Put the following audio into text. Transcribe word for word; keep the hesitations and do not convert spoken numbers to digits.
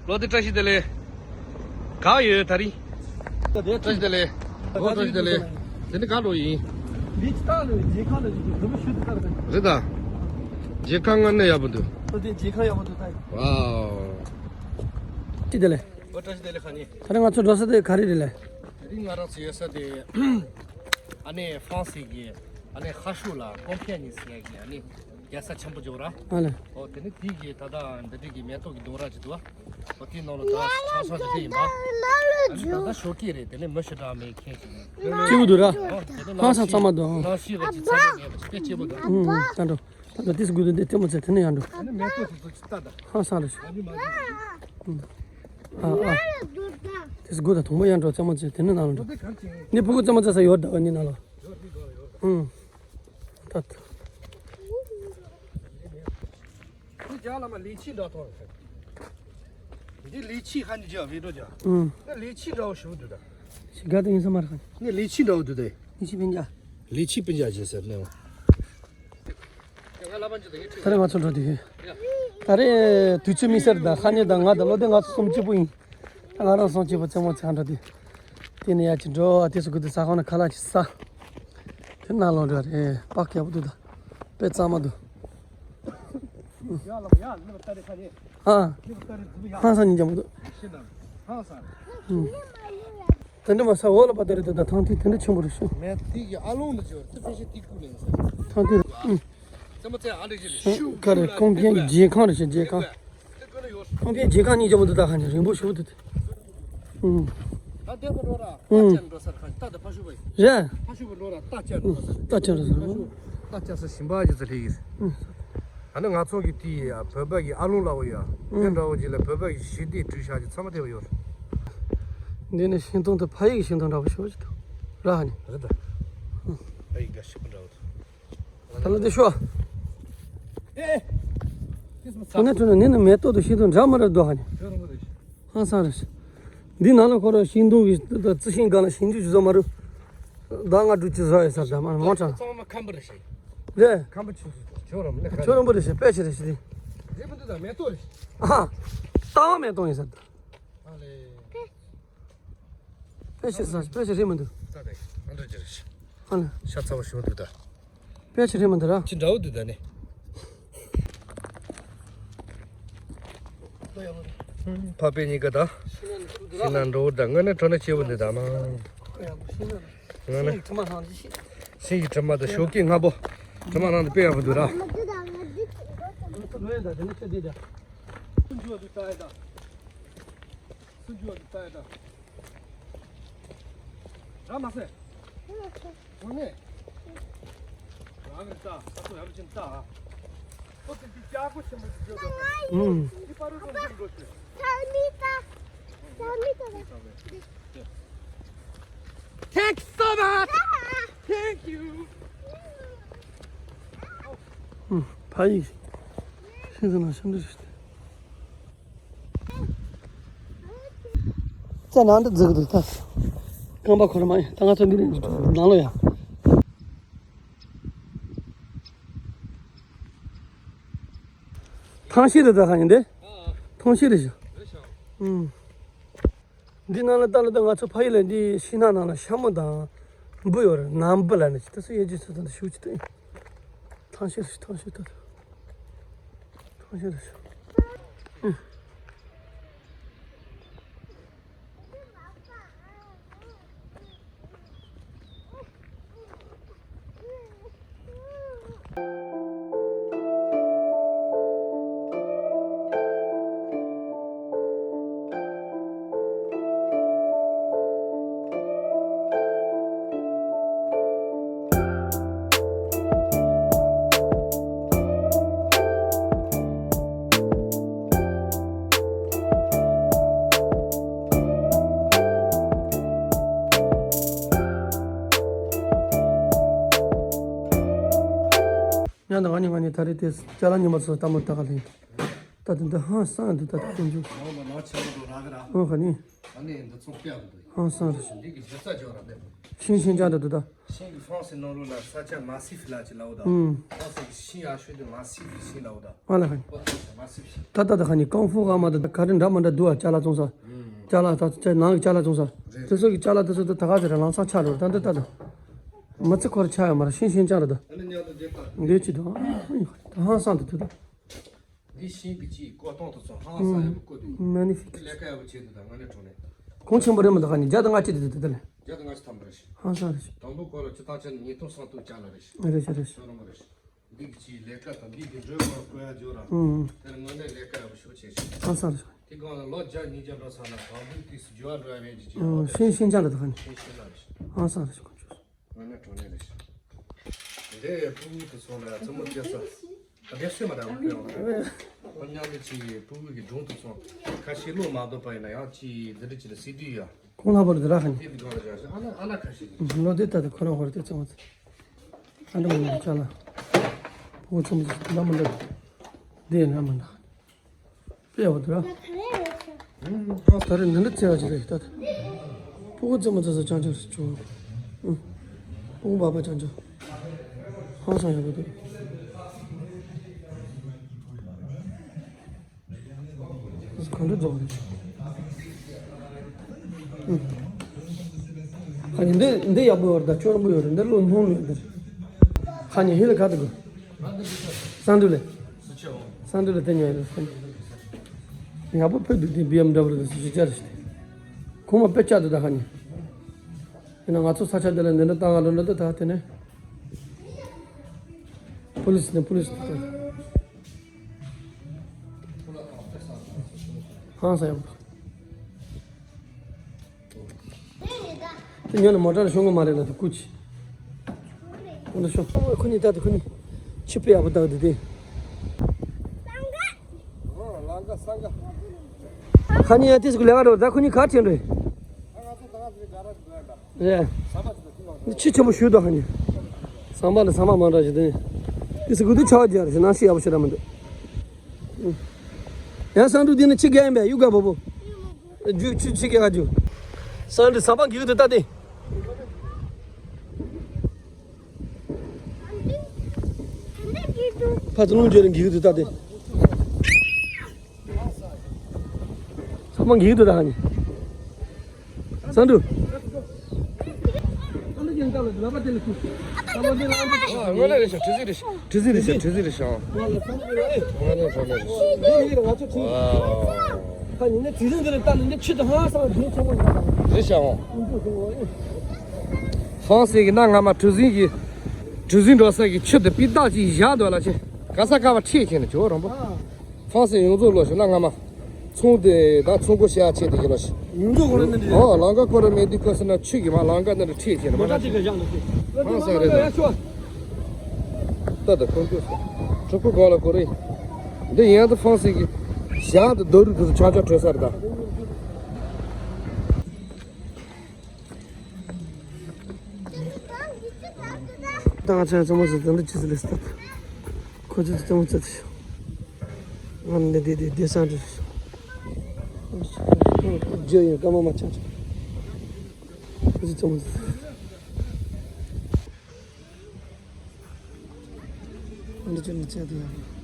ལོ་དེ་བཀྲ་ཤིས་བདེ་ལེགས། ག་ཡོད་ད་རིང་། བཀྲ་ཤིས་བདེ་ལེགས། ལོ་བཀྲ་ཤིས་བདེ་ལེགས། དེ་ནི་ག་ལོ་ཡིན། འདི་ཅི་ད་ལོ་རྗེས་ཁང་ལ་ཡིན་གི་འདི་མོ་ཤུ་དུ་ད་རེད་ད། རྗེས་ཁང་ང་ནི་ཡག་པོ་འདུག་ལོ་དེ་རྗེས་ཁང་ཡག་པོ་འདུག་ད། ཝའོ། བཀྲ་ཤིས་བདེ་ལེགས། ལོ་བཀྲ་ཤིས་བདེ་ལེགས་ཁ་ནི། ད་རིང་ང་ཚོ་འགྲོ་ས་དེ་ག་རེ་རེད་ལེ། དེ་རིང་ང་རང་ཚོ་ཡོད་ས་དེ། ཨ་ནེ་ཧྥ་རན་སི་གི་ཨ་ནེ་ཧ་ཤུ་ལ་ཀོང་ཕིང་ནི་ཟེར་ཡ་གི་ཨ་ནེ་རྒྱལ་ས་ཆེན་པོ་འཇོག་ར། ཨ་ལེ། ཨོ་དེ་ནི་དེ་གི་ད་ལྟ་འདི་འདྲ་གི་མེ་ཏོག་གི་སྡོང་ར་ཅིག་འདུག་ཨ། ཨོ་དེ་ནང་ལ་ད་ཆང་ས་དེ་འདྲ་ཡིན་པ། ཨ་ནི་ད་ལྟ་ཞོགས་ཀས་རེད། དེ་ནི་མི་ཞེ་དྲག་མེད་མཁན་ཞིག་ཡིན། སྐྱིད་པོ་འདུག་ར། ཨོ་དེ་ནི་ཧང་སང་ཚང་མ་འདུག་ཨང་། ནང་ཤི་ག་ཅིག་ཚང་མ་མེད་པ་ཅིག་དཔེ་སྐྱིད་པོ་འདུག་ཨང་། ད་འགྲོ། ད་ལྟ་ཏིས་དགོས་དུས་འདི་ལྟད་མོ་ཚེ་དེ་ནི་ཡང་འགྲོ། ཨ་ནི་མེ་ཏོག་དེ་ཚོ་ཅིག་ལྟ་ད། ཧང་སང་རེད། ཨ་ནི་མ་ཨ་ཨ། དེ་སྒོ་དང་དུང་པོ་ཡར་འགྲོ་རྩེད་མོ་རྩེ་དེ་ནི་ནང་ལ་འགྲོ། ནི་ཕྲུ་གུ་རྩེད་མོ་རྩེ་ས་ཡོད་འདྲ་བ་ནི་ནང་ལ། ཨུང་། ད། ནི་རྒྱ་ལ་མ་ལི་ཆི་འདྲ་ཐོར། འདི་ལི་ཆི་ཧ་ནི་རྒྱ་བི་འགྲོ་རྒྱ། ཨུང་། ད་ལི་ཆི་འདྲ་བོ་ཞུ་འདུག་ད། ཤི་ག་ད་ཡིན་ས་མ་རེད། ནི་ལི་ཆི་འདྲ་བོ་འདུག་ད། ལི་ཆི་སྤུན་ཀྱག་ལི་ཆི་སྤུན་ཀྱག་བྱེད་ཟེར་ནས། ད་རེས་ང་ཚོ་འགྲོ་དུས། ད་རེས་དུས་ཚོད་དམིགས་བསལ་དང་ཁ་ཉེ་དང་ང་དང་བློ་ལྡན་ང་ཚོ་གསུམ་གཅིག་པུ་ཡིན། ད་ང་རང་གསུམ་གཅིག་པུ་རྩེད་མོ་རྩེ་ག་འགྲོ་དུས། དེ་ནས་ཡར་ཅིག་འགྲོ་ཨ་དེ་སུ་གུ་དུ་ས་ཁོང་ན་ཁ་ལག་ཅིག་ཟ། དེ་ནང་ལོགས་འགྲོ་རེད་པགས་ཀྱག་པོ་འདུག་ད། དཔེ་གཙང་མ་འདུག་ཡ་ལ་ཡ་ལ་ལ་ལ་ལ་ལ། ཨ། ཧང་སང་ཉིན་རྒྱབ་མི་འདུག་ཧང་སང་། ཨུ། དེ་འདྲ་མ་ཟ་འོག་ལ་པ་དེ་རེད་དེ་ད་ཐང་ཐིག་དེ་འདྲ་ཆེན་པོ་རེད་ཤི། མེ་ཐིག་གི་ཨ་ལོང་ལ་འབྱོར་དེ་ཕལ་ཆེར་ཐིག་ཀུ་ལེན་ཟེར། ཐང་ཐིག་ཨུ། ཙེ་མ་ཙེ་ཨ་འདྲ་ཞིག་ལ་ཤུ་ག་རེ་ཀོང་ཕིང་གི་རྗེས་ཁང་རེད་ཤི་རྗེས་ཁང་། ཁོང་པའི་རྗེས་ཁང་གཉིས་ཀྱང་མི་འདུག་ད་ཁ་ཉིན་རིང་པོ་ཞུ་འདུག་ཨུང་། ད་བསྡད་པ་འགྲོ་ར་ཨུང་། རྟ་ཅན་འགྲོ་སར་ཁ་རྟ་དེ་ཕ་ཤུ་བ་ཡིན། རེད། ཕ་ཤུ་བ་འགྲོ་ར་རྟ་ཅན་འགྲོ་སར། རྟ་ཅན་འགྲོ་སར། ཕ་ཤུ་རྟ་ཅན་སར་ཞིམ་པ་ཅི་ཚ་ལྷེ་ཡིན། ཨུང་། ཨ་ནི་ང་ཚོ་གི་དེ་ཡ་བོད་པ་གི་ཨ་ལུང་ལ་འོ་ཡ། དེ་འདྲ་བོ་ཅིག་ལ་བོད་པ་གི་ཞི་བདེ་བྲིས་ཤག་ཅིག་ཚང་མ་དེ་བ་ཡོད། འདི་ནི་ཤིང་སྡོང་དེ་ཕ་ཡིག་ཤིང་སྡོང་འདྲ་བོ་ཞུ་ཅིག་འདུག་ར་ཧ་ནི། རེད་ད། ཕ་ཡིག་ག་ཤི་བ་འདྲ་བོ་འདུག་ད་ལོ་འདི་ཤོ། ཨེ། ཁྱོད་ནས་ཁྱོད་ནས་ནི་མེ་ཏོག་ཏུ་ཤིང་ཏོག་འདྲ་མ་རེད་འདུག་ཧ་ནི། ཧང་སང་རེད། འདི་ནང་ལ་ཁོ་ར་ཤིང་སྡོང་གི་རྩི་ཤིང་སྒང་ལ་ཤིང་འཇུ་ཞུ་ས་མ་རུ། ཟླ་ལྔ་དྲུག་ཅུ་བཟོ་ཡོད་ས་རེད་མ་མོ་ཁྲ། ཚང་མ་ཁམ་པ་རེད་ཤི། རེད། ཁམ་པ་ཆུ་ཆུ་རམ་ལེ་ཁ། ཆུ་རམ་པ་རེད་ཤི་དཔེ་ཆེ་རེད་ཤི་འདི། རེད་མི་འདུག་ད་མེ་ཏོག་རེད་ཤི། ཨ་ཧ། རྟ་བ་མེ་ཏོག་ཡིན་ས་རེད་ད། ཨ་ལེ། དཔེ་ཆེ་ས་དཔེ་ཆེ་རེད་མི་འདུག་ད་དེ་ཨ་འདྲ་ཅི་རེད། ཨ་ལ། ཤ་ཚ་བ་ཞུ་འདུག་ད། དཔེ་ཆེ་རེད་མི་འདུག་ར། ཅི་འདྲ་བོ་འདུག་ད་ནི། ཕ་པའི་གཉིས་ཀ་ད། ཤིང་ནག་འགྲོ་ད་དངོས་གནས་གྲོ་ནས་ཆེ་བོ་འདུག་ད་མ། དངོས་གནས། ཤིང་གི་དྲི་མ་ད་ཞོགས་ཀས་སྔ་པོ། དྲི་མ་ནང་དུ་དཔེ་ཡག་པོ་འདུག་ར། སུ་འགྱུར་བ་འདི་ལྟ་ཡ་ད། ར་མ་ཟེ། ངོ་ནས། རང་གི་ལྟ་ཨ་ཚོ་ཡག་པོ་ཅན་ལྟ་ཨ། ཨོ་ཙི་འདི་རྒྱ་སྒོ་ཆེན་པོ་ཞིག་བརྗོད་འདུག་ཨུམ། འདི་པ་རུ་རུ་འགྲོ་ཤོད། ད་མི་ད། ད་མི་ད། Thanks so much. Thank you. ཨུམ། ཕ་ཡིས། ཤིང་ཚང་ན་ཤིང་འདི་ཞིག་སྟེ། རྩྭ་ནང་དུ་འཛུལ་གི་འདུག་ད། རྐང་པ་འཁོར་མ་ཡིན་ད་ང་ཚོ་འདི་ནས་ནང་ལོ་ཡ། ཐང་ཤེས་རེད་ད་ཁ་ཉིན་དེ། ཐང་ཤེས་རེད་ཤག་ཨུམ། འདི་ནང་ལ་ལྟ་ལ་ད་ང་ཚོ་ཕ་ཡུལ་ལ་འདི་ཤིང་ནགས་ནང་ལ་ཤ་མོ་དང་འབུ་ཡོད་རེད། ནམ་འབུ་ལ་ནི་ཅི་ད་སུ་ཡེ་ཇི་སུ་ད་ཤུགས་ཅི་ད་ཡིན། ཐང་ཤེས་རེད་ཐང་ཤེས་ད། ཐང་ཤེས་རེད། ཡང་ན་ང་ནི་ང་ནི་ད་རེས་དེ་ཅ་ལག་ཉི་མ་ཚོ་ལྟ་མོ་ལྟ་ག་ལེན། ད་དེ་འདི་ཧང་སང་འདི་ད་དེ་སྟོན་རྒྱུ། ནང་ལ་ནང་ཆེན་པོ་འགྲོ་རག་གི་ར། ཨོ་ཧ་ནི། ཨ་ནི་འདི་ཚོ་སྐྱག་འདུག་ཧང་སང་རེད། འདི་གི་སྒྱུ་རྩལ་སྦྱོར་ར་མེད། ཤིང་ཤིང་ཅང་དུ་དུ་ད། ཤིང་གི་ཧྥང་སི་ནང་ལོགས་ལ་ས་ཆ་མ་སི་ཧྥི་ལ་ཅི་ལའོ་ད། ཨུམ། ཧྥང་སི་གི་ཤིང་ཨ་ཤོད་དུ་མ་སི་ཧྥི་ཤིང་ལའོ་ད། ཨ་ལ་ཧ་ནི། ཨོ་ད་མ་སི་ཧྥི་ཤིང་། ད་ད་ད་ཧ་ནི་ཀོང་ཧྥུ་ག་མ་ད་ད་ག་རེ་འདྲ་མ་འདྲ་འདུག་ཨ། ཅ་ལག་བཙོང་ས། ཨུམ། ཅ་ལག་ད་ཅ་ནང་གི་ཅ་ལག་བཙོང་ས། རེད། དེ་ཚོ་གི་ཅ་ལག་དེ་ཚོ་ད་ད་ག་ཟེར་ར་ལང་ཚང་ཆགས་འགྲོ་ར་ད་འདི་ད་ད། མི་ཚེ་འཁོར་ཆགས་ཡོད་མ་ར་ཤིང་ཤིང་ཅང་ར་ད། ཨ་ནི་ཉག་ད་འདི་ད། འདི་ཅི་ད། ད་ཧང་སང་དུ་དུ་ད། འདི་ཤིང་གི་ཅིག་བཀོད་སྟངས་དེ་ཚོ་ཧང་སང་ཡག་པོ་བཀོད་འདུག་མེ་ནི་ཕི་ཀ། ལས་ཀ་ཡག་པོ་བྱས་འདུག་ད་ང་ནས་གྲོང་ནས། གོང་ཆེན་པོ་རེད་མི་འདུག་ཧ་ནི་བརྒྱ་དང་ལྔ་བཅུ་དེ་དེ་དེ་ལས། བརྒྱ་དང་ལྔ་བཅུ་ཐམ་པ་རེད་ཤི། ཧང་སང་རེད་ཤི། དང་པོ་ཁོ་ལ་སྤྱི་བཏང་ཆ་ནས་ཉིས་སྟོང་སུམ་སྟོང་བཅག་ལ་རེད་ཤི། རེད་ཤི་རེད་ཤི། ཤོ་རོ་མ་རེད་ཤི། འདི་གི་ཅིག་ལས་ཀ་དང་འདི་གི་འགྲོས་མ་བཀོད་ཡ་འཇོག་ར། ཨུང་། དེར་དངོས་གནས་ལས་ཀ་ཡག་པོ་ཤོག་བྱས་ཤི། ཧང་སང་རེད་ཤི། དེ་སྒང་ལ་ལོ་བརྒྱ་ཉིས་བརྒྱ་འགྲོ་ས་ལ་དང་པོའི་དུས་སུ་འགྱུར་བ་འགྲོ་ཡ་མེད་ཀྱི་ཅིག་ཨུང་། ཤིང་ཤིང་ཅང་རེད་འདུག་ཧ་ནི། ཤིང་ཤིང་ལ་རེད་ཤི། ཧང་སང་རེད་ཤི་ཁོང་ཚོ། ང་ནི་གྲོང་ནས་རེད། འདི་ཕྲུ་གུ་དེ་ཚོ་ལ་རྩེད་མོ་རྩེ་ས། ཨ་བེ་སུ་མ་ར་བ་ཁོ་ཡང་རེད། ཁོ་མཉམ་དུ་ཅིག་ཕྲུ་གུ་གི་སྒྲུང་དེ་ཚོ་ཁ་ཤས་ཀློག་མ་བདོ་བ་ཡིན་ན་ཡང་ཅིག་འདི་འདྲ་ཅིག་ལ་སི་ཌི་ཡ། ཁོང་ལྷག་པར་དུ་ར་ཧ་ནི། སི་ཌི་སྒང་ལ་བཞག་ཤག་ཨ་ན་ཨ་ན་ཁ་ཤས་ཀྱི། ལོ་དེ་ལྟར་དུ་ཁོ་རང་ཧོར་དེ་ཚང་མ་ཚེ། ཨ་འདྲ་མི་འདུག་ཅ་ལག་ཕྲུ་གུ་ཚང་མ་ཚེ་ལ་མི་འདུག་དེ་ན་མི་འདུག་དཔེ་ཡག་པོ་འདུག་ར། ཨ་ད་རེས་འདི་འདྲ་བརྩེ་བ་ཅིག་རེད་ད། ཕྲུ་གུ་རྩེད་མོ་རྩེ་ས་ཅང་ཅང་རེད་ཅོ། ཨུ། ཕྲུ་གུ་འབའ་པ་ཅང་ཅང་། ཧང་སང་ཡག་པོ་འདུག་ག་འདྲ་རྫོགས་རེད། ཨུ། ཨ་ནི་འདི་འདི་ཡག་པོ་ཡོད་རེད་ད། ཁྱོད་རང་པོ་ཡོད་རེད་འདི་ལོ་སྣུམ་ཡོད་འདི་རེད། ཁ་ཉིན་ཧི་ལ་ག་དུ་དགོས། སང་དུ་ལས། སང་དུ་ལས་དེ་ཉོས་རེད། ཡག་པོ་ཕེབས་འདུག་དེ་བི་ཨེམ་ཌབ་ལིའུ་དེ་སུ་ཞིག་ཅར་ཞིག་དེ། ཁོང་མ་དཔེ་ལྕགས་འདུག་ད་ཁ་ཉིན། ཡིན་ན་ང་ཚོ་ས་ཆ་འདི་ལ་འདི་འདྲ་བཏང་ག་འགྲོ་འདྲ་འདུག་ད་དེ་ནས། པུ་ལིས་ནས་པུ་ལིས་དེ། ཧང་སང་ཡག་པོ། དེ་ཉོ་ནས་མོ་ཊ་ལ་ཤོང་གི་མ་རེད་ལ་དེ་སྐུ་ཅི། ཁོ་ན་ཤོང་། ཁོ་གཉིས་ལྟ་དེ་ཁོ་གཉིས་ཆུ་དཔེ་ཡག་པོ་བཏགས་འདུག་དེ། ཁ་ཉིན་ཡང་དེ་ཟིག་ལས་ཀ་འགྲོ་ད་ཁོ་གཉིས་ག་ཁྲིད་འགྲོ། རེད། ཆུ་ཆེན་པོ་ཞུ་དོ་ཧ་ནི། ཟམ་པ་ལ་ཟམ་པ་མང་དྲགས་ཞིག་དེ། དེ་སི་གུ་དུ་ཆ་བ་རྒྱག་རེད་ནང་ཤི་ཡག་པོ་ཞེ་དྲག་མི་འདུག་ཡང་སང་འདུག་དེ་ནི་ཆི་ག་ཡིན་པས་ཡུ་ག་བོ་བོ། རྒྱུ་ཆུ་ཆི་ག་ག་རྒྱུ། སང་འདུག་ཟམ་པ་འགི་གུ་དུ་ལྟ་དེ། ཕ་ཚོ་ལུང་བརྗོད་ནི་འགི་གུ་དུ་ལྟ་དེ། ཚང་མ་འགྱིག་ཏུ་ད་ནི། སང་འདུག་ཨ་ངོ་ལ་རེ་ཤ་ཁྲི་ཟིག་རེ་ཤ་ཁྲི་ཟིག་རེ་ཤ་ཁྲི་ཟིག་རེ་ཤ་ཨང་། ང་ལ་ཁྲི་ཟིག་རེ་ཤ་ཨང་། རེ་ཤ་ཨང་། ཧྥང་སི་གི་ན་ང་མ་གྲུ་གཟིངས་ཀྱི་གྲུ་གཟིངས་འགྲོ་ས་གི་ཆུ་དེ་པི་བཏགས་ཀྱིས་བཞག་འདུག་ལ་ཆེ་ག་ས་ག་བ་ཁྲིད་ཁྱེར་ནས་ཇོ་རོང་པོ། ཧྥང་སི་ཡོངས་རྫོགས་ལོ་ཞུ་ན་ང་མ་ཚོང་དེ་ད་ཚོང་སྒོ་བྱེད་ཡ་ཆེད་དུ་ཡིན་ལོ་ཞུ། ཡོངས་རྫོགས་ཁོ་ར་ནི་འདི། ཨོ་ལང་ཀ་ཁོ་ར་མེད་དུས་ཁོ་སི་ན་ཆུ་གི་མ་ལང་ཀ་ནི་རུ་ཁྲིད་ཁྱེར་ནས་མ་ན་ཆེ་ཧྥང་སི་རེད་ད། ད་ད་ཁོ་ཁོ་སོ་ཕྲུ་གུ་གོ་ལ་ཁོ་རེད། འདི་ཡང་ད་ཧྥང་སི་གི་ཞང་དུ་རྡོ་རུ་དུ་ཆང་ཆང་བྲོས་ས་རེད་ད། ད་ང་ཚོའི་རྩེད་མོ་ཟེར་དེ་འདྲ་ཅི་ཟེར་ལས་སྟབས། ཁོ་ཚོས་རྩེད་མོ་རྩེ་དུ་ང་འདི་འདི་འདི་འདི་སང་འདྲི། རྒྱུ་ཡིན་ཀ་མ་མ་ཆག་ཆག་ཁོ་ཚོས་རྩེད་མོ་རྩེ། འདི་ཅི་འདི་ཅི་འདི་ཡང་